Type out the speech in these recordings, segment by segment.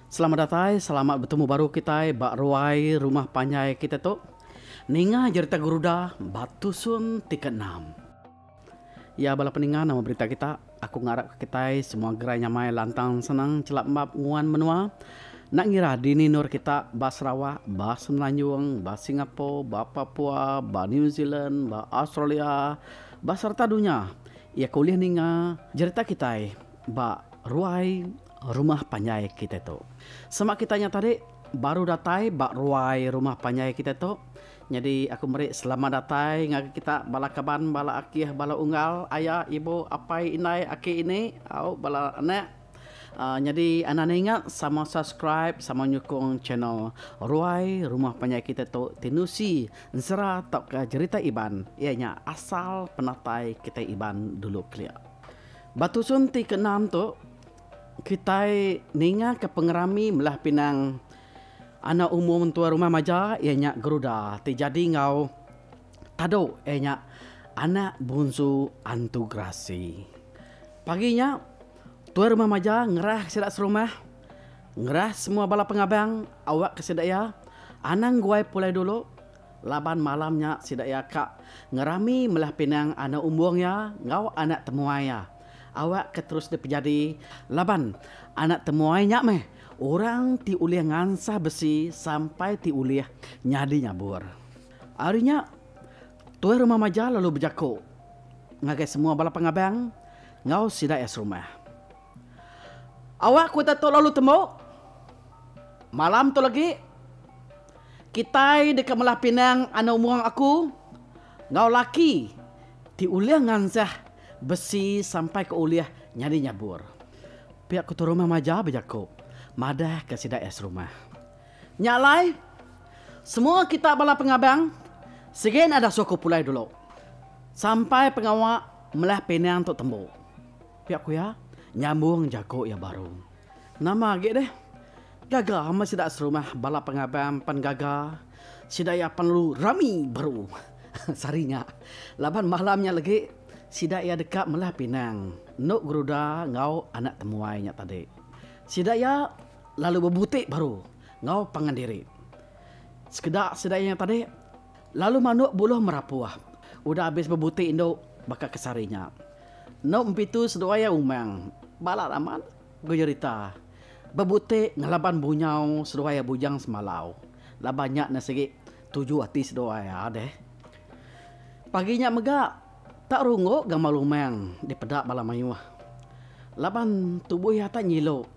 Selamat datai, selamat betemu baru kitai ba ruai rumah panjai kitai tu. Ninga jerita Geruda ba tusun ti keenam. Ya bala peninga nama berita kita, aku ngarap ke kitai semua gerai nyamai lantang senang chelap embap nguan menua. Enda ngira dini endur kita ba Sarawak, ba Semenanjung, ba Singapore, ba Papua, ba New Zealand, ba Australia, ba serata dunya iya ke ulih ninga jerita kitai ba ruai rumah panjai kitai tu. Sema kita nya tadi baru datai ba ruai rumah panjai kitai tu nyadi aku meri selamat datai ngagai kita bala kaban, bala akih, bala unggal, aya, ibu, apai, indai, aki, ini au bala anak. Nyadi anang ninga sama subscribe sama nyukung channel Ruai Rumah Panjai kita tu ti nusi ensera tauka jerita Iban iya nya asal penatai kitai Iban dulu kelia. Ba tusun ti keenam tu kitai ninga ke pengerami melah pinang anak umur mentua rumah maja iya nya Geruda ti jadi enggau Tado iya nya anak bunsu Antu Gerasi. Pagi nya Tuai rumah maja ngerah sida serumah, ngerah semua bala pengabang awak ke sida iya anang guai pulai dulu laban malam nya sida iya ka ngerami melah pinang anak umbung iya enggau anak temuai iya awak ke terus dipejadi laban anak temuai nya meh orang ti ulih ngansah besi sampai ti ulih nyadi nyabur. Ari nya tuai rumah maja lalu bejaku ngagai semua bala pengabang enggau sida iya serumah. Awak kuta tu lalu tembu. Malam tu lagi, kitai deka melah pinang anu umung aku enggau laki ti ulih ngansah besi sampai ke ulih nyadi nyabur. Pia ku Rumah Maja bejaku madahka sida iya serumah. Nya alai, semua kita bala pengabang sigi enda dasuh ku pulai dulu sampai pengawa Melah pinang tu tembu. Pia ku iya, nyambung jaku iya baru. Nama agi deh. Gaga amat sida serumah bala pengabang pan gaga. Sida iya pan lalu rami baru sehari nya. Laban malam nya legi sida iya deka melah pinang endu geruda enggau anak temuai nya tadi. Sida iya lalu bebuti baru enggau pangan diri. Sekeda sida iya nya tadi. Lalu manuk buluh merapuh. Udah abis bebuti indu baka ke sehari nya. Endo empitu seduai iya umang. Balat amat ku jerita. Bebuti ngelaban bunyau seduai iya bujang semalau. Laban nya ne sigi tuju ati seduai iya deh. Pagi nya mega tak runggu gamal umang dipeda bala mayuh. Laban tubuh iya tak nyilu.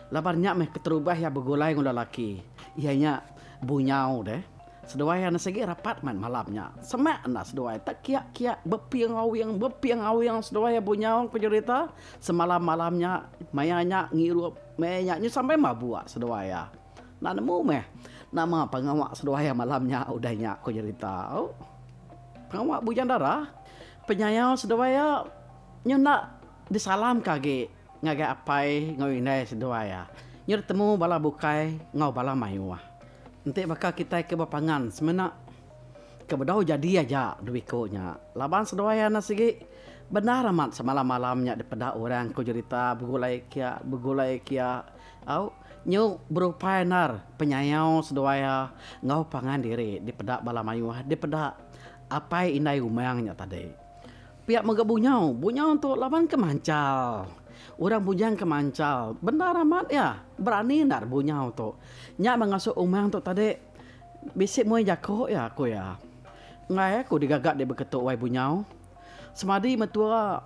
Laban nya meh keterubah iya begulai enggau lelaki. Iya nya bunyau deh. Seduai anak sigi rapat mat malam nya. Semak enda seduai tak kiak-kiak beping awing beping awing seduai iya bunyau ku jerita semalam malam nya maya nya ngirup maya nya nyu sampai mabuk seduai iya. Enda nemu meh nama pengawa seduai iya malam nya udah nya ku jerita. Au pengawa bujang dara penyayau seduai iya nyu enda disalam ka agi ngagai apai enggau indai seduai iya. Nyu ditemu bala bukai enggau bala mayuh. Enti baka kitai ke bepangan semina ke bedau jadi aja dua iku nya laban seduai anak sigi bendar amat semalam-malam nya dipeda orang ku jerita begulai kia begulai kia au nyu berupai endar penyayau seduai iya enggau pangan diri dipeda bala mayuh dipeda apai indai umang nya tadi. Pia mega bunyau. Bunyau tu laban ke manchal. Orang bujang ke manchal. Bendar amat iya. Berani endar bunyau tu. Nya meh ngasuh umang tu tadi bisi mui jaku iya ku iya. Enggai aku digaga dek beketu wai bunyau. Semadi metua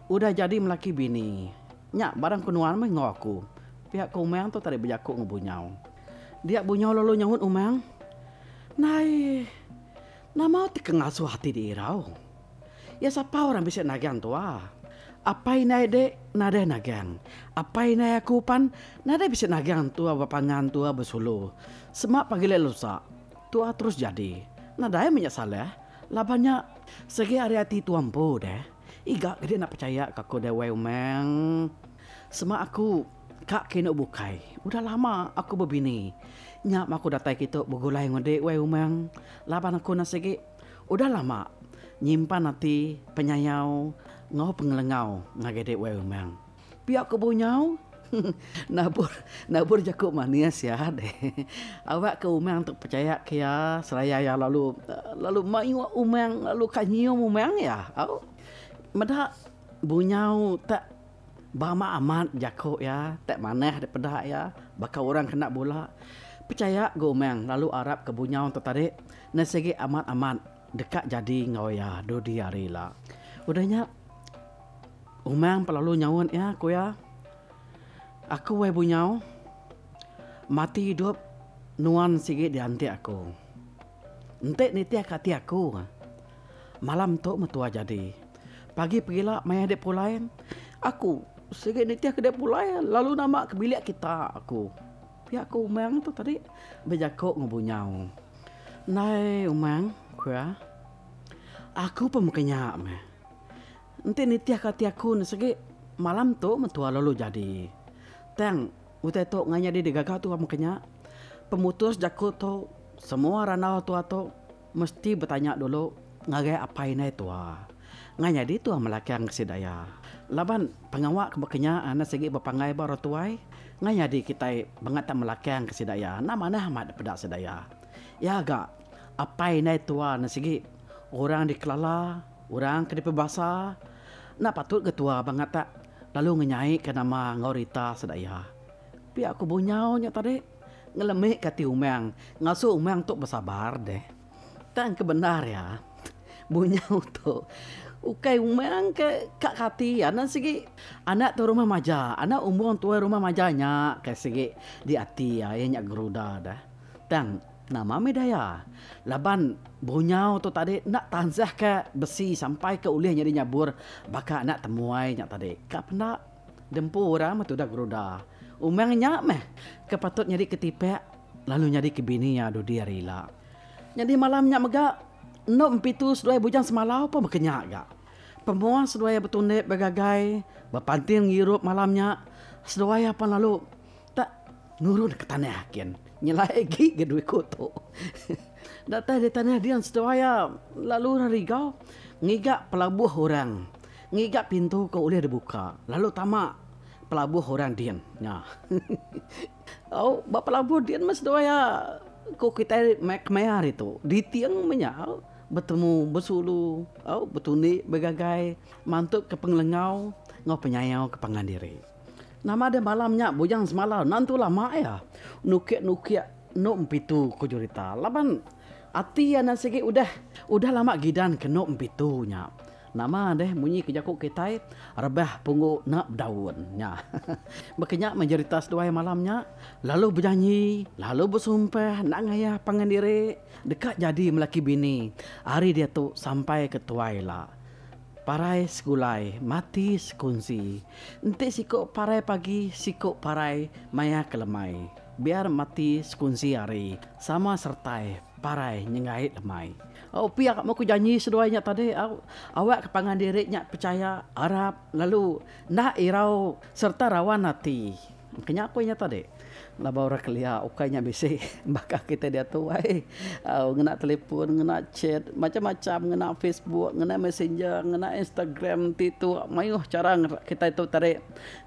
udah jadi melaki bini. Nya barang ku nuan meh enggau aku. Pia ku umang tu tadi bejaku enggau bunyau. Dia bunyau lalu nyaut umang. Nai. Nama ti ke ngasuh ati di irau? Iya sapa orang bisi nagang tua. Apai indai dek nadai nagang. Apai indai aku pan nadai bisi nagang tua bepangan tua besulu. Sema pagila lusa tua terus jadi. Nadai meh nya salah laban nya segi ari ati tua empu deh. Iga ke dek enda pechaya ka aku deh wai umang. Sema aku ka ke indu bukai udah lama aku bebini. Nya meh aku datai kitu begulai enggau dek wai umang laban aku enda sigi Udah lama nyimpan ati penyayau enggau pengelengau ngagai dek wai umang. Pia ku Bunyau. Nabur nabur jaku manis iya deh. Awak ke umang tu pechaya ke iya seraya iya lalu lalu mayuh umang lalu ka nyium umang iya. Au meda bunyau tak ba amat amat jaku iya tak manah dipeda iya baka orang kena bula. Pechaya ga umang lalu arap ke bunyau tu tadi ne sigi amat amat deka jadi enggau iya dudi hari ila. Udah nya. Umang pelalu nyaut iya, ku iya, Aku wai Bunyau, mati idup nuan sigi dianti aku. Enti nitihka ati aku, malam tu meh tua jadi. Pagi pegila maya dek pulai, aku sigi nitihka dek pulai lalu nama ke bilik kita aku. Pia ku Umang tu tadi bejaku enggau Bunyau. Ndai Umang, ku iya, aku pun meka nya meh. Enti nitihka ati aku ne segi malam tu mentua lalu jadi. Tang utai tu ngai nyadi digaga tua meka nya. Pemutus jaku tu semua randau tua tu mesti betanya dulu ngagai apai indai tua. Ngai nyadi tua melakang ke sida iya. Laban pengawa ke baka nya ne sigi bepanggai ba orang tuai ngai nyadi kitai bangat tak melakang ke sida iya. Enda manah amat dipeda sida iya. Iya ga apai indai tua ne sigi orang dikelala. Orang ke dipebasa enda patut ga tua bangat tak lalu ngenyaika nama enggau rita sida iya. Pia ku Bunyau nya tadi ngelemika ati Umang ngasuh Umang tu besabar deh. Tang ke bendar iya Bunyau tu ukai Umang ke ka ke ati iya nan sigi anak tu rumah maja anak umbung tuai rumah maja nya ke sigi di ati iya iya nya Geruda deh. Tang. Nama mih daya laban bunyau tu tadi enda tansah ke besi sampai ke ulih nyadi nyabur baka anak temuai nya tadi. Ka penda dempu orang meh tudah geruda. Umang nya meh ke patut nyadi ke tipek lalu nyadi ke bini iya dudi hari ila. Nyadi malam nya mega endo empitu seduai bujang semalau pun baka nya ga. Pemua seduai iya betundi begagai bepanting ngirup malam nya seduai iya pan lalu tak Nurun ke tanah kin. Nyelai agi ga dua iku tu. Datai di tanah dian seduai iya lalu orang rigau ngiga pelabuh orang. Ngiga pintu ke ulih dibuka lalu tama pelabuh orang din. Nya. Au ba pelabuh din meh seduai iya ku kitai kemaya hari tu diting meh nya au betemu besulu au betundi begagai mantup ke pengelengau enggau penyayau ke pangan diri. Nama deh malam nya bujang semalau nentu lama iya nukik-nukik enu empitu ku Jurita laban ati iya nan sigi udah udah lama gidan ke enu empitu nya. Nama deh munyi ke jaku kitai rebah punggu enda bedaun nya. Baka nya meh jerita seduai malam nya lalu bejanji lalu besumpah enda ngayah pangan diri deka jadi melaki bini ari diatu sampai ke tuai ila. Parai segulai, mati sekunsi. Enti siku parai pagi, siku parai maya ke lemai. Biar mati sekunsi hari, sama sertai parai nyenggai lemai. Au pia ka ku janji seduai nya tadi au awak ke pangan diri nya pechaya, arap lalu enda irau sereta rawan ati. Kenya ku inya tadi. Laban orang kelia ukai nya bisi baka kitai diatu ai ngena telefon ngena chat macam macam ngena facebook ngena messenger ngena instagram ti tu mayuh chara kitai tu tadi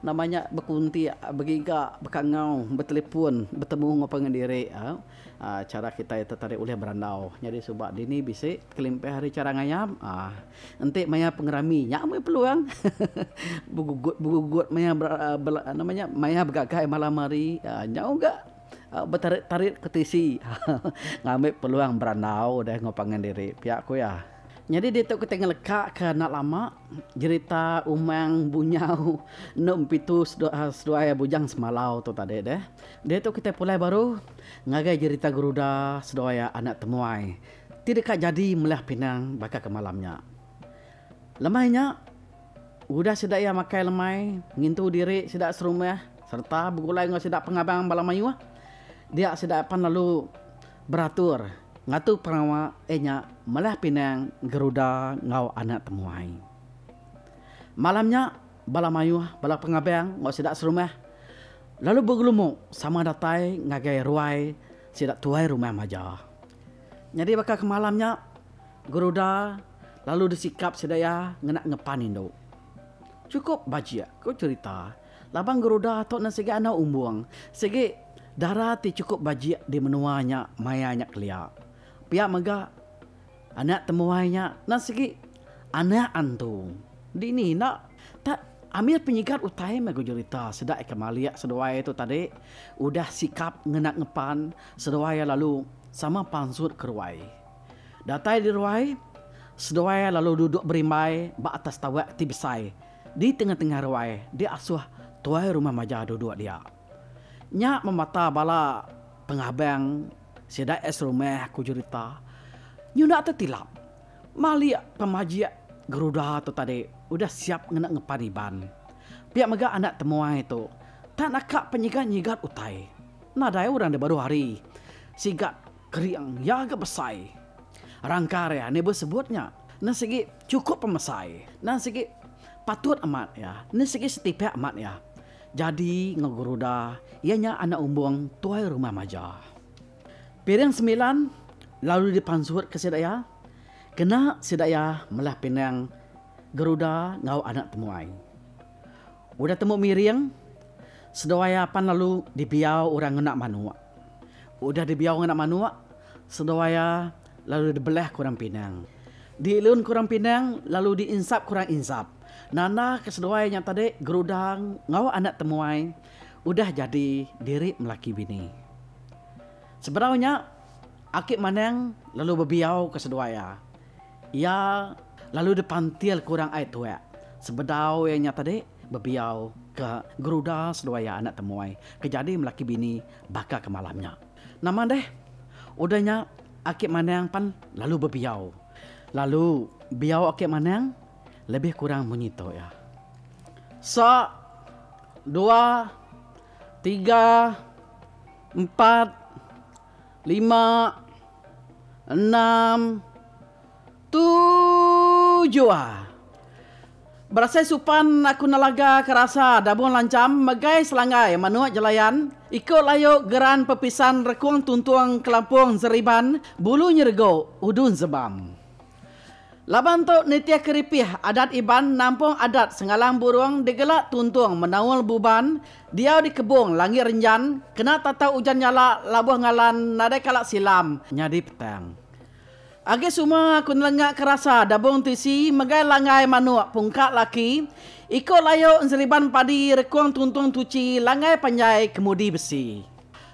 nama nya bekuntik begiga bekangau betelefon betemu enggau pangan diri. Chara kitai tu tadi ulih berandau. Nyadi suba dini bisi kelimpah ari chara ngayam aaa enti maya pengerami nya meh peluang begugut begugut maya nama nya maya begagai malam hari aaa nyau ga betarit tarit ke tisi ngambi peluang berandau deh enggau pangan diri pia ku iya. Nyadi ditu kitai ngeleka ke enda lama jerita Umang Bunyau endo empitu seduai Bujang Semalau tu tadi deh. Diatu kitai pulai baru ngagai jerita Geruda seduai anak temuai ti deka jadi melah pinang baka ke malam nya. Lemai nya, udah sida iya makai lemai ngintu diri sida serumah sereta begulai enggau sida pengabang bala mayuh, dia sida pan lalu beratur ngatur pengawa iya nya melah pinang Geruda enggau anak temuai. Malam nya, bala mayuh bala pengabang enggau sida serumah lalu begelumu sama datai ngagai ruai sida tuai rumah maja. Nyadi baka ke malam nya, Geruda lalu disikap sida iya ngena ngepan indu. Chukup bajik, ku cherita. Laban Geruda tu enda sigi anak umbung. Sigi dara ti chukup bajik di menua nya maya nya kelia. Pia mega anak temuai nya enda sigi anak antu. Dini enda tak ambil penyigat utai meh ku jerita sida ika malik seduai tu tadi udah sikap ngena ngepan seduai lalu sama pansut ke ruai. Datai di ruai, seduai lalu duduk berimbai ba atas tawak ti besai di tengah-tengah ruai diasuh tuai rumah maja duduk dia. Nya memata bala pengabang sida es rumah ku jerita nyunda tetilap malik pemajik geruda tu tadi udah siap ngena ngepan Iban. Pia mega anak temuai tu tak naka penyigat-nyigat utai. Nadai orang di baruh hari sigat Kering iya ga besai. Rangkar iya ni besebut nya. Enda sigi chukup pemesai. Enda sigi patut amat iya. Enda sigi setipak amat iya. Jadi enggau Geruda iya nya anak umbung tuai rumah Maja. Piring semilan lalu dipansut ke sida iya. Kena sida iya melah pinang Geruda enggau anak temuai. Udah temu miring, seduai iya pan lalu dibiau orang ngena manuk. Udah dibiau ngena manuk, seduai iya lalu dibelah ke orang Pinang. Diilun ke orang Pinang lalu diinsap ke orang insap. Nanda ke seduai nya tadi Geruda enggau anak temuai udah jadi diri melaki bini. Sebedau nya, aki Manang lalu bebiau ke seduai iya. Iya lalu dipantil ke orang ai tuak sebedau iya nya tadi bebiau ke Geruda seduai iya anak temuai ke jadi melaki bini baka ke malam nya. Nama deh udah nya aki Manang pan lalu bebiau. Lalu biau aki Manang lebih kurang munyi tu iya. Sa, dua, tiga, empat, lima, enam, tujuh. Berasai supan aku nelaga kerasa dabung lancham megai selanggai manuk jelayan iku layu geran pepisan rekung tuntung kelampung seriban bulu nyerego udun sebam. Laban tu nitih ke ripih adat Iban nampung adat Sengalang Burung digela tuntung menaul buban diau di kebung langit renjan kena tatau ujan nyala labuh ngalan nadai kala silam nyadi petang. Agi suma aku nelenga ke rasa dabung tisi megai langgai manuk pungka laki iku layu enseriban padi rekung tuntung tuchi langgai panjai kemudi besi.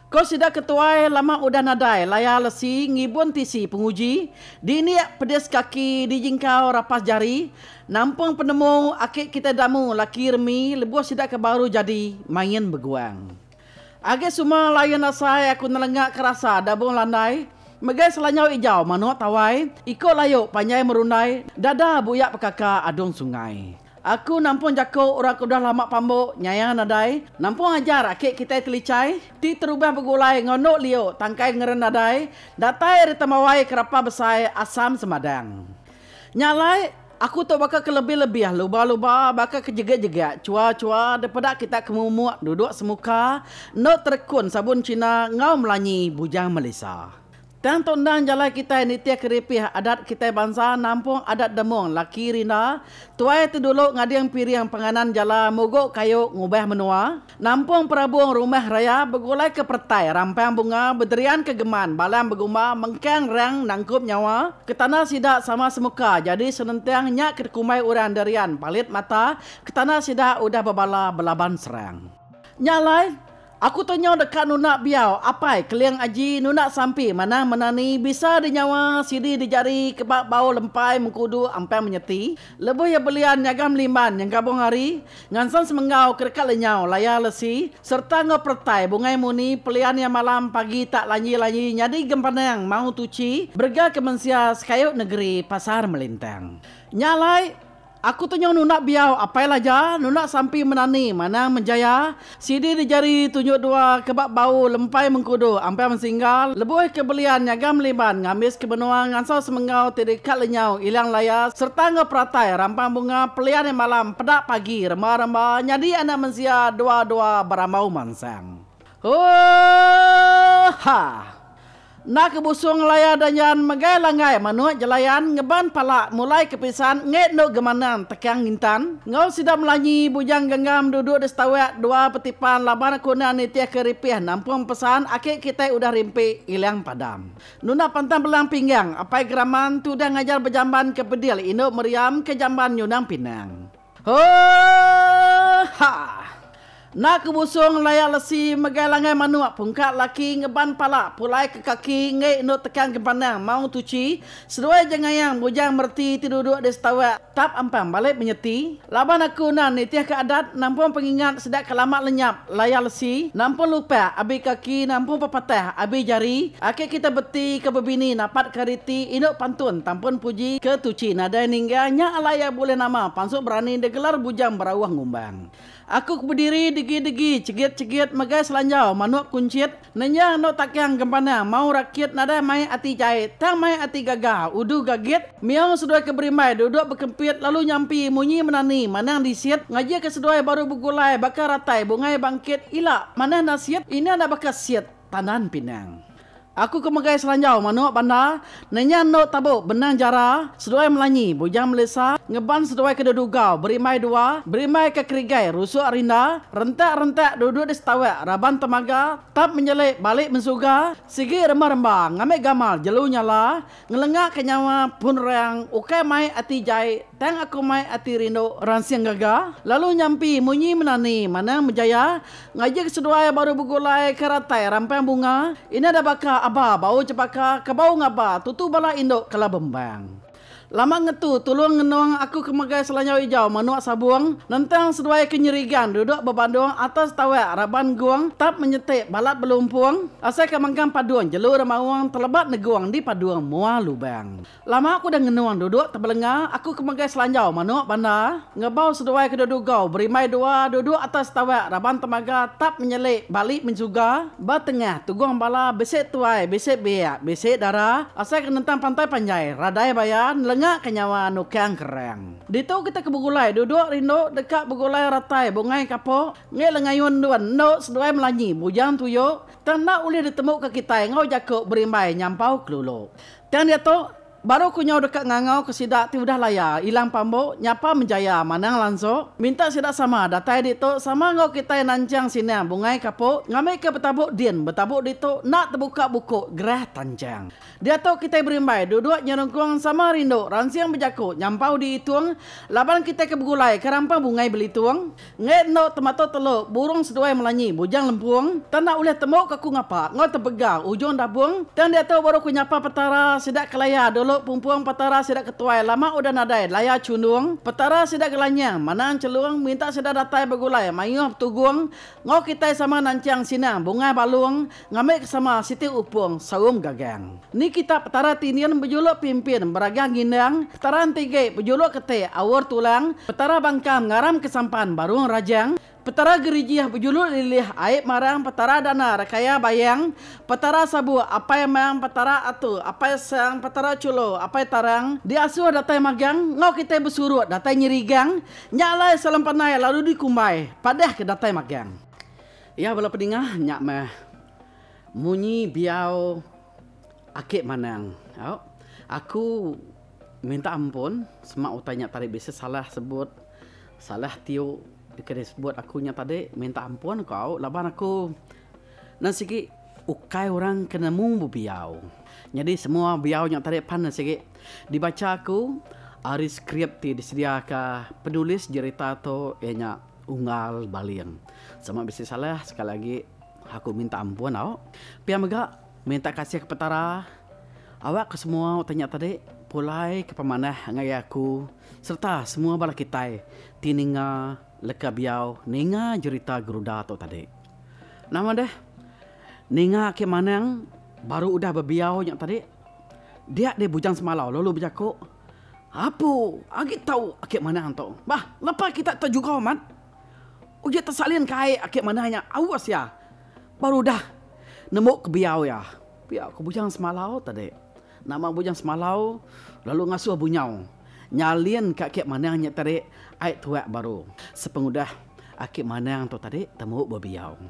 Ko sida ke tuai lama udah nadai laya lesi ngibun tisi penguji, dindik pedis kaki dijingkau rapas jari, nampung penemu aki kitai damu laki remi lebuh sida ke baru jadi main beguang. Agi suma lain asai aku nelenga kerasa dabung landai, megai selanyau ijau manuk tawai, iko layu panjai merundai, dada buya pekaka adung sungai. Aku nampung jaku orang ke udah lama pambu nyaya nadai, nampung ajar aki kitai telichai, ti terubah begulai enggau endu liu tangkai ngeren nadai, datai ari tembawai kerapa besai asam semadang. Nya alai, aku tu baka ke lebih-lebih luba-luba baka ke jegek-jegek chua-chua dipeda kita ke mumuk duduk semuka endu terekun sabun China enggau melanyi bujang Melisa. Tang tu endang jalai kitai nitihka ripih adat kitai bansa nampung adat demung laki rinda, tuai ti dulu ngading piring penganan jala mugu kayu ngubah menua, nampung perabung rumah raya begulaika peretai rampang bunga bederianka geman balang begumba mengkang rang nangkup nyawa ke tanda sida sama semuka jadi senentang nya ke dikumbai orang derian palit mata ke tanda sida udah bebala belaban serang. Nya alai, Aku tu nyau deka nunda biau apai Keling Aji nunda sampi manang menani bisa di nyawa sidi di jari keba bau lempai mengkudu ampang menyeti lebuh iya belian nyagam limban nyengkabung hari ngansang semenggau ke deka lenyau laya lesi sereta enggau peretai bungai muni pelian iya malam pagi tak lanyi-lanyi nyadi gempanang mau tuchi berega ke mensia sekayu negeri pasar melintang. Nya alai. Aku tu nyau nunda biau apai laja, nunda sampi menani manang menjaya, sidi di jari tunjuk dua keba bau lempai mengkudu ampai mensinggal, lebuh ke belian nyagam liban ngambis ke menua ngansau semenggau ti deka lenyau ilang laya sereta enggau peratai rampang bunga pelian malam peda pagi remba-remba nyadi anak mensia dua-dua berambau mansang. Hoohaa! Enda ke busung laya danjan megai langgai manuk jelayan ngeban pala mulai ke pisan enggai endu gemanang tekang ngintan. Enggau sida melanyi bujang genggam duduk di setawak dua petipan laban aku enda nitih ke ripih nampung pesan aki kitai udah rimpi ilang padam. Nunda pantang belang pinggang apai geraman ti udah ngajar bejamban ke pedil indu meriam ke jamban nyundang pinang. Hoo ha. Enda ke busung laya lesi megai langgai manuk pungka laki ngeban pala pulai ke kaki enggai endu tekang gempanang maung tuchi seduai jengayang bujang mereti ti duduk di setawak tap ampang balik menyeti laban aku enda nitih ke adat nampung pengingat sida ke lama lenyap laya lesi nampung lupak abi kaki nampung pepatah abi jari aki kita beti ke bebini napat ke riti indu pantun tampun puji ke tuchi nadai ningga nya alai iya bulih nama pansut berani digelar bujang berauh ngumbang. Aku ke bediri degi-degi chegit-chegit megai selanjau manuk kunchit nenyang endo takang gempanang mau rakit nadai mai ati jai tang mai ati gaga udu gagit miau seduai ke berimbai duduk bekempit lalu nyampi munyi menani manang disit ngajihka seduai baru begulai baka ratai bungai bangkit ila manah nasit ina enda baka sit tandan pinang. Aku ke megai selanjau manuk banda, nenya endo tabu benang jara, seduai melanyi bujang melisa, ngeban seduai ke dedugau berimbai dua, berimbai ke kerigai rusuk rinda, rentak-rentak duduk di setawak raban temaga, tap menyelik balik mensuga, sigi remba-remba ngambi gamal jelu nyala, Ngelenga ke nyawa pun rang ukai mai ati jai tang aku mai ati rindu ransing gaga lalu nyampi munyi menani manang mejaya ngajih ke seduai baru begulai ke ratai rampang bunga ina da baka aba bau chepaka ke bau ngaba tutu bala indu kala bembang. Lama ngetu tulung ngenung aku ke megai selanjau ijau manuk sabung nentang seduai ke nyerigan duduk bebandung atas tawak raban gung tap menyetik balat belumpung. Asai ka mengkang padung jelu remaung telebat negung di padung mua lubang. Lama aku udah ngenung duduk tebelenga aku ke megai selanjau manuk banda ngebau seduai ke dudugau berimbai dua duduk atas tawak raban temaga tap menyelik bali mensuga ba tengah tugung bala bisi tuai bisi biak bisi dara asai ka nentang pantai panjai radai baya nelenga ka nyawa nukang kerang. Ditu kita ke begulai duduk rindu deka begulai ratai bungai kapok. Enggai lengayun endun endo seduai melanyi bujang tuyu tang enda ulih ditemuka kitai enggau jaku berimbai nyampau kelulu. Tang diatu, baru ku nyau deka ngangau ke sida ti udah laya ilang pambu nyapa menjaya manang lanso minta sida sama datai ditu sama enggau kitai nanchang sinang bungai kapu ngambika betabuk din betabuk ditu enda tebuka buku gerah tanchang. Diatu kitai berimbai duduk nyerengkung sama rindu ransing bejaku nyampau diitung laban kitai ke begulai ke rampang bungai belitung. Enggai endo tematu telu burung seduai melanyi bujang lempung tang enda ulih temu ke aku ngapa enggau tepega ujung dabung tang diatu baru ku nyapa petara sida kelaya dulu pumpung petara sida ketuai lama udah nadai laya chundung petara sida gelanyang manang chelung minta sida datai begulai mayuh betugung enggau kitai sama nanchang sinang bungai balung Ngambi ke sama siti upung saum gagang. Ni kita Petara Tinin bejuluk pimpin beragah ngindang, Petara Entigi bejuluk ketik aur tulang, Petara Bangkam ngaram ke sampan barung rajang, Petara Gerijih bejuluk lilih ai marang, Petara Dana rekaya bayang, Petara Sabuk apai mang, Petara Atu apai sang, Petara Chulo apai tarang, diasuh datai magang enggau kitai besurut datai nyerigang, nya alai Salempanai lalu dikumbai padah ke datai magang. Iya bala pedingah nya meh munyi biau aki manang. Au aku minta ampun sema utai nya tadi bisi salah sebut salah tiu ke disebut aku nya tadi minta ampun ku au laban aku ne sigi ukai orang ke nemu bebiau. Nyadi semua biau nya tadi pan ne sigi dibacha aku ari skrip ti disediaka penulis jerita tu iya nya. Unggal Baling. Sama bisi salah sekali agi aku minta ampun au. Pia mega minta kasih ke Petara awak ke semua utai nya tadi pulai ke pemanah ngagai aku sereta semua bala kitai ti ninga leka biau ninga jerita Geruda tu tadi. Nama deh ninga ake manang baru udah bebiau nya tadi dia deh Bujang Semalau lalu bejaku. Apu, agi tau ake manah tu. Bah, lepa kita tu juga amat. Uji tesalin ke ai ake manah nya aus iya. Baru udah nemu ke biau iya. Pia ku Bujang Semalau tadi. Nama Bujang Semalau lalu ngasuh Bunyau nyalin ke ake manah nya tadi ai tuak baru. Sepengudah ake manah tu tadi temu bebiau.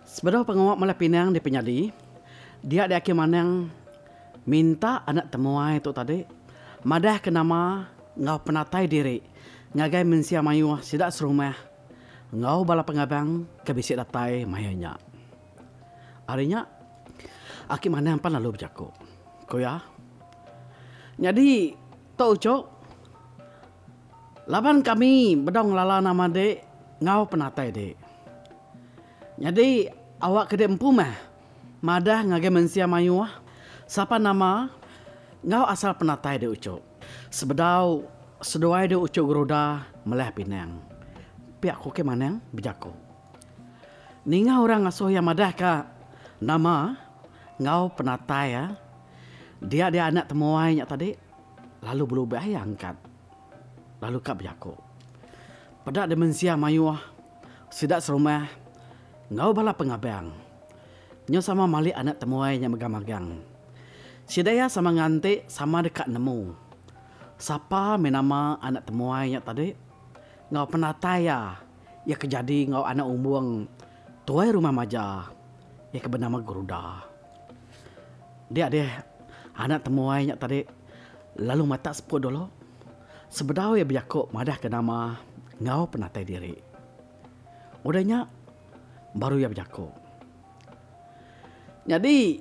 Sebedau pengawa Malai Pinang dipenyadi, Dia deh Aki Manang minta anak temuai tu tadi madah ke nama enggau penatai diri ngagai mensia mayuh sida serumah enggau bala pengabang ke bisi datai maya nya. Ari nya, Aki Manang pan lalu bejaku. Ku iya, Nyadi tu uchu, laban kami bedau ngelala nama dik enggau penatai dik. Nyadi awak ke dik empu meh madah ngagai mensia mayuh sapa nama enggau asal penatai dik uchu. Sebedau seduai dik uchu geruda melah pinang. Pia ku Aki Manang bejaku. Ninga orang ngasuh iya madahka nama enggau penatai iya, dia dia anak temuai nya tadi lalu belubah iya angkat lalu ka bejaku. Peda deh mensia mayuh sida serumah enggau bala pengabang nyau sama malik anak temuai nya mega magang. Sida iya sama nganti sama deka nemu sapa meh nama anak temuai nya tadi enggau penatai iya. Iya ke jadi enggau anak umbung tuai rumah Maja iya ke benama Geruda. Dia deh anak temuai nya tadi lalu matak seput dulu sebedau iya bejaku madahka nama enggau penatai diri. Udah nya baru iya bejaku. Nyadi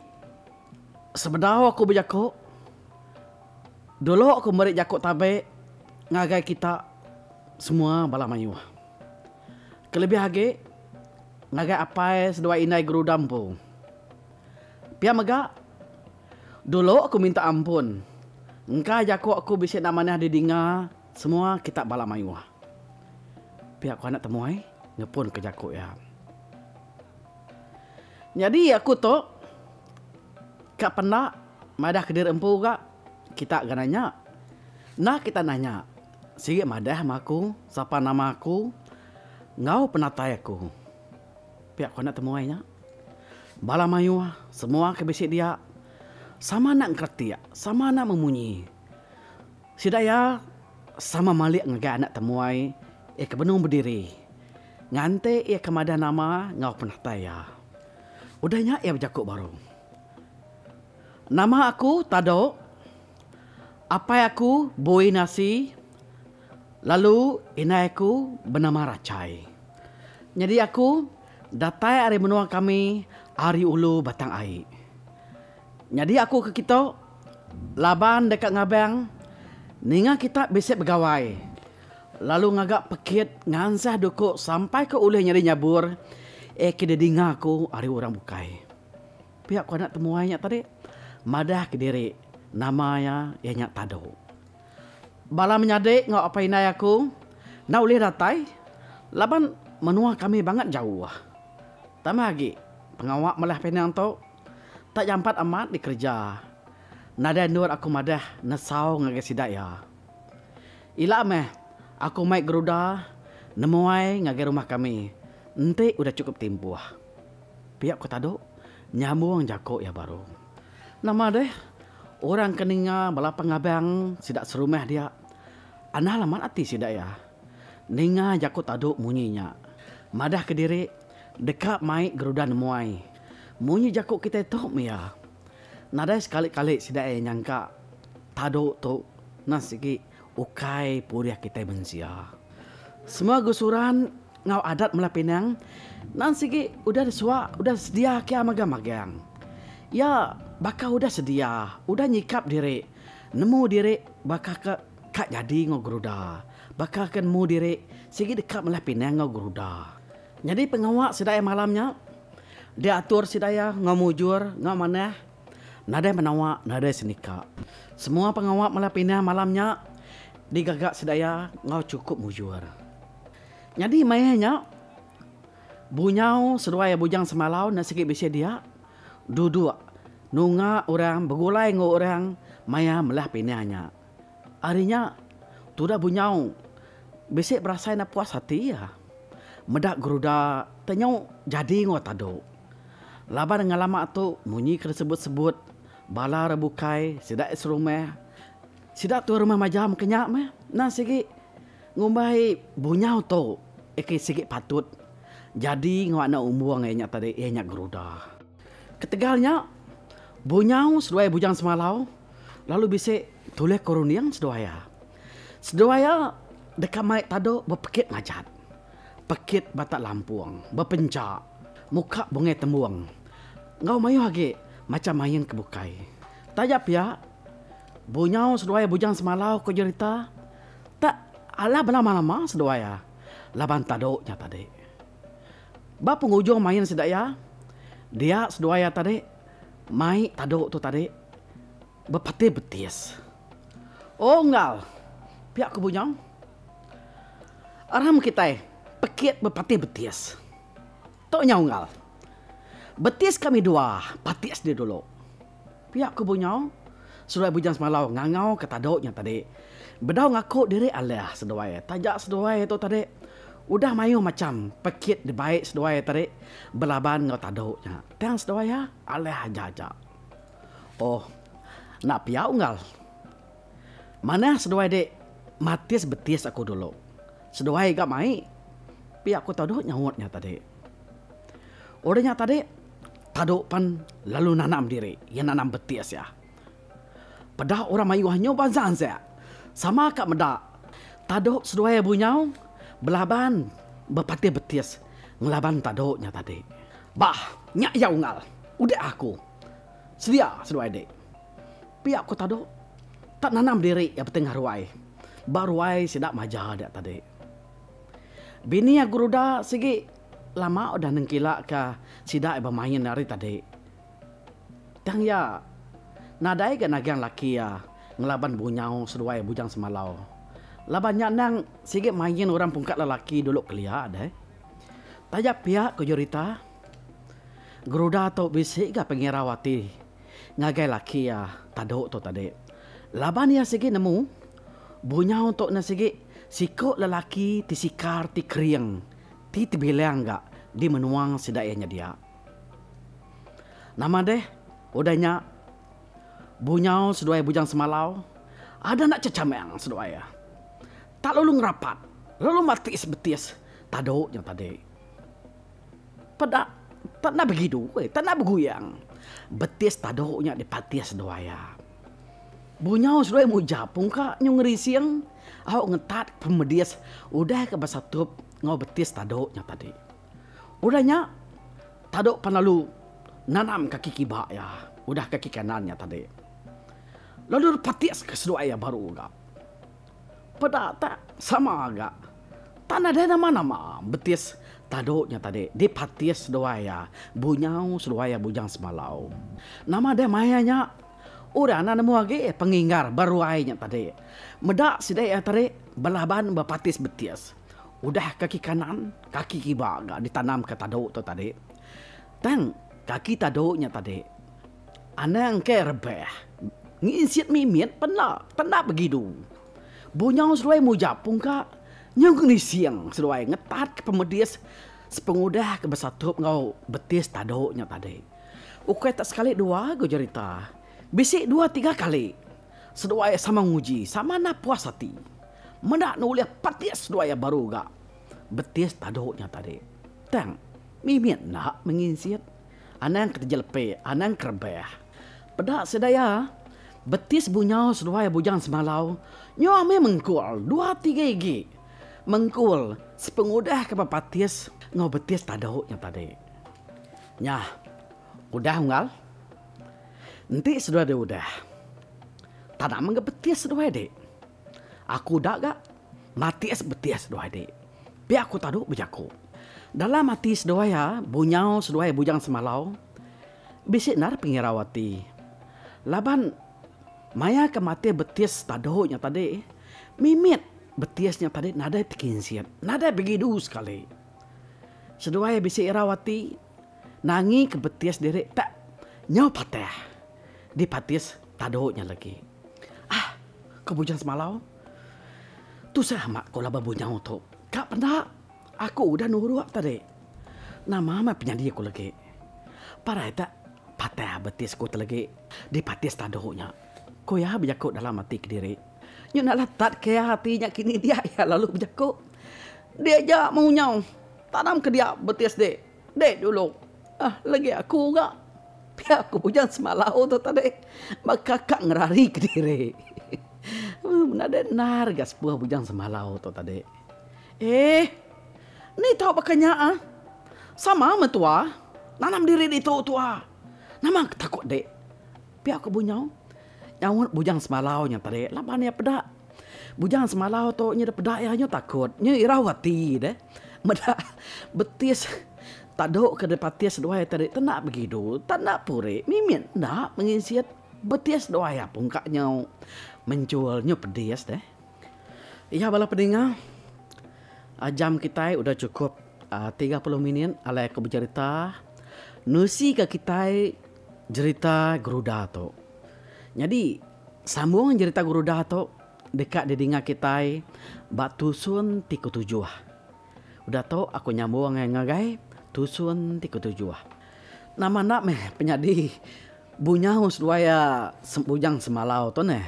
sebedau aku bejaku dulu aku meri jaku tabi ngagai kita. Semua bala mayuh. Kelebih agi ngagai apai seduai indai Geruda empu. Pia mega, dulu aku minta ampun engka jaku aku bisi enda manah didinga semua kita bala mayuh. Pia ku anak temuai ngepunka jaku iya. Nyadi aku tu ka penda madah kediri empu ga kita ga nanya. Enda kita nanya. Sigi madah meh aku sapa nama aku enggau penatai aku. Pia ku anak temuai nya. Bala mayuh semua ke bisi dia sama enda ngeretik, sama enda memunyi. Sida iya sama malik ngagai anak temuai iya ke benung bediri nganti iya ke madah nama enggau penatai iya. Udah nya iya bejaku baru. Nama aku Tado. Apai aku Bui Nasi lalu indai aku benama Rachai. Nyadi aku datai ari menua kami ari ulu Batang Ai. Nyadi aku ke kitu laban deka ngabang ninga kita bisi begawai lalu ngaga pekit ngansah duku sampai ke ulih nyadi nyabur eh ke didinga aku ari orang bukai. Pia ku anak temuai nya tadi madah kediri nama iya iya nya Tado. Bala menyadi enggau apai indai aku enda ulih datai laban menua kami bangat jauh. Tambah agi pengawa melah pinang tu tak jampat amat dikereja nadai endur aku madah nesau ngagai sida iya. Ila meh aku mai geruda nemuai ngagai rumah kami enti udah chukup timpuh. Pia ku Tado nyambung jaku iya baru. Nama deh, orang ke ninga bala pengabang sida serumah dia anal amat ati sida iya. Ninga jaku Tado munyi nya, madah kediri deka mai geruda nemuai. Munyi jaku kitai tu meh iya. Nadai sekali-kali sida iya nyangka Tado tu nang sigi ukai purih kitai mensia. Semua gusuran Enggau adat Melah Pinang, nang sigi udah disua udah sedia kia magang-magang. Iya baka udah sedia, udah nyikap diri, nemu diri baka ke ka jadi enggau geruda, baka ke nemu diri sigi deka Melah Pinang enggau geruda. Nyadi pengawa sida iya malam nya diatur sida iya enggau mujur enggau manah, nadai menawa nadai senika. Semua pengawa Melah Pinang malam nya digaga sida iya enggau chukup mujur. Nyadi maya nya, Bunyau seduai Bujang Semalau enda sigi bisi dia duduk nunga orang begulai enggau orang maya melah pinang nya. Ari nya, tudah Bunyau bisi berasai enda puas ati iya meda geruda te nyau jadi enggau tadu. Laban ngelama tu munyi ke disebut-sebut bala orang bukai sida serumah sida tuai rumah majam ke nya meh endang sigi. Ngumbai bunyau tu eki sigi patut jadi enggau anak umbung iya nya tadi iya nya geruda. Ketegal nya, Bunyau seduai Bujang Semalau lalu bisi tulih ke runding seduai iya. Seduai iya deka mai tadu bepekit ngajat. Pekit batak lampung, bepencha, muka bungai tembung enggau mayuh agi macham main ke bukai. Taja pia, Bunyau seduai Bujang Semalau ku jerita tak alah belama-lama seduai iya laban tadu nya tadi. Ba pengujung main sida iya, dia seduai iya tadi mai tadu tu tadi bepati betis. Oh unggal, pia ku Bunyau. Aram kitai pekit bepati betis. Tu nya unggal. Betis kami dua patis dia dulu. Pia ku Bunyau, seduai Bujang Semalau ngangau ke tadu nya tadi. Bedau ngaku diri alah seduai. Taja seduai tu tadi udah mayuh macham pekit dibai seduai tadi belaban enggau tadu nya. Tang seduai iya alah aja-aja. Oh, enda pia unggal. Manah seduai dik matis betis aku dulu. Seduai ga mai. Pia ku tadu nyaut nya tadi. Udah nya tadi, tadu pan lalu nanam diri, iya nanam betis iya. Peda orang mayuh nyu bansa ansak. Sama ka meda tadu seduai bunyau belaban bepatih betis ngelaban tadu nya tadi. Bah, nya iya unggal. Udah aku. Sedia seduai dik. Pia ku tadu, tak nanam diri iya betengah ruai. Ba ruai sida maja dia tadi. Bini aku ruda sigi lama udah nengkila ka sida bemain ari tadi. Tang iya nadai ga nagang laki iya ngelaban Bunyau seduai Bujang Semalau. Laban nya endang sigi main orang pungka lelaki dulu kelia deh. Taja pia ku jerita, Geruda tu bisi ga pengirau ati ngagai laki iya Tadu tu tadi. Laban iya sigi nemu Bunyau tu ne sigi siku lelaki ti sikar ti kering ti tebilang ga di menua sida iya nyedia. Nama deh udah nya Bunyau seduai Bujang Semalau ada enda chechamang seduai iya. Tak lalu ngerapat lalu matis betis tadu nya tadi. Peda tak enda begidu tak enda beguyang betis tadu nya dipatis seduai iya. Bunyau seduai mujap pungka nyu ngerising au ngetat pemedis udah ke besatup enggau betis tadu nya tadi. Udah nya tadu pan lalu nanam kaki kiba iya udah kaki kanan nya tadi. Lalu patis ke seduai iya baru ga. Peda tak sama ga. Tak nadai nama-nama betis tadu nya tadi dipatis seduai iya bunyau seduai iya bujang semalau. Nama deh maya nya. Orang enda nemu agi penginggar ba ruai nya tadi. Meda sida iya tadi belaban bepatis betis. Udah kaki kanan, kaki kiba ga ditanamka tadu tu tadi. Tang kaki tadu nya tadi anang ke rebah nginsit mimit pen enda tenda begidu. Bunyau seduai mujap pungka nyau ngenising seduai ngetatka pemedis sepengudah ke besatup enggau betis tadu nya tadi. Ukai tak sekali dua ku jerita. Bisi dua tiga kali seduai sama nguji sama enda puas ati. Meda ne ulih patis seduai iya baru ga betis tadu nya tadi. Tang mimit enda menginsit. Anang ke tejelepe anang ke rebah. Peda sida iya betis bunyau seduai bujang semalau nyu amih mengkul dua tiga igi mengkul sepengudah ke bepatis enggau betis tadu nya tadi. Nyah, udah unggal. Enti seduai deh udah, tanam mega betis seduai dek. Aku udah ga matis betis seduai dek. Pia ku tadu bejaku. Dalam ati seduai iya, Bunyau seduai Bujang Semalau bisi endar pengirau ati. Laban maya ke matih betis tadu nya tadi, mimit betis nya tadi nadai tekinsit, nadai begidu sekali. Seduai bisi irau ati nangi ke betis diri tak nyau patah dipatis tadu nya legi. Ah ko Bujang Semalau, tusah amat ko laban Bunyau tu. Ka penda aku udah nuruk tadi. Nama meh penyadi aku legi. Parai tak patah betis ku telegi dipatis tadu nya. Ko iya bejaku dalam ati kediri. Nyu enda letat ke iya ati nya kini dia iya lalu bejaku. Dia aja mengunyau tanam ke dia betis dik. Dik dulu. Ah legi aku ga. Pia ku Bujang Semalau tu tadi baka ka ngerari kediri. Nadai endar ga sepuh Bujang Semalau tu tadi. Eh, ni tau baka nya ah. Sama meh tua, nanam diri ditu tua. Nama ke takut dik? Pia ku Bunyau. Nyaut Bujang Semalau nya tadi laban iya peda. Bujang Semalau tu nya peda iya nyu takut, nyu irau ati deh. Meda betis tado ke dipatis seduai tadi tenda begidu, tenda puri, mimit enda menginsit betis seduai iya pungka nyu menchul nyu pedis deh. Iya bala peninga, jam kitai udah chukup 30 minit alai aku bejerita nusika kitai jerita Geruda tu. Nyadi sambung jerita Geruda tu deka didinga kitai ba tusun ti ketujuh. Udah tu aku nyambung ngagai tusun ti ketujuh. Nama enda meh penyadi Bunyau seduai iya Bujang Semalau tu neh.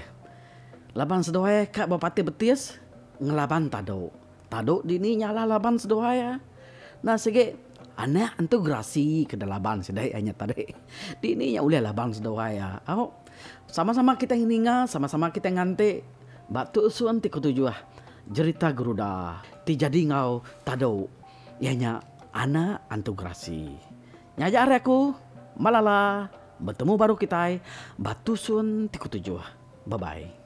Laban seduai ka bepati betis ngelaban Tadu. Tadu dini nyalah laban seduai iya. Enda sigi anak entu gerasi ke delaban sida iya nya tadi. Dini nya ulih laban seduai iya. Au sama-sama kitai ninga sama-sama kitai nganti ba tusun ti ketujuh jerita Geruda ti jadi enggau Tadu iya nya anak antu gerasi. Nya aja ari aku, Malala, betemu baru kitai ba tusun ti ketujuh. Bye bye.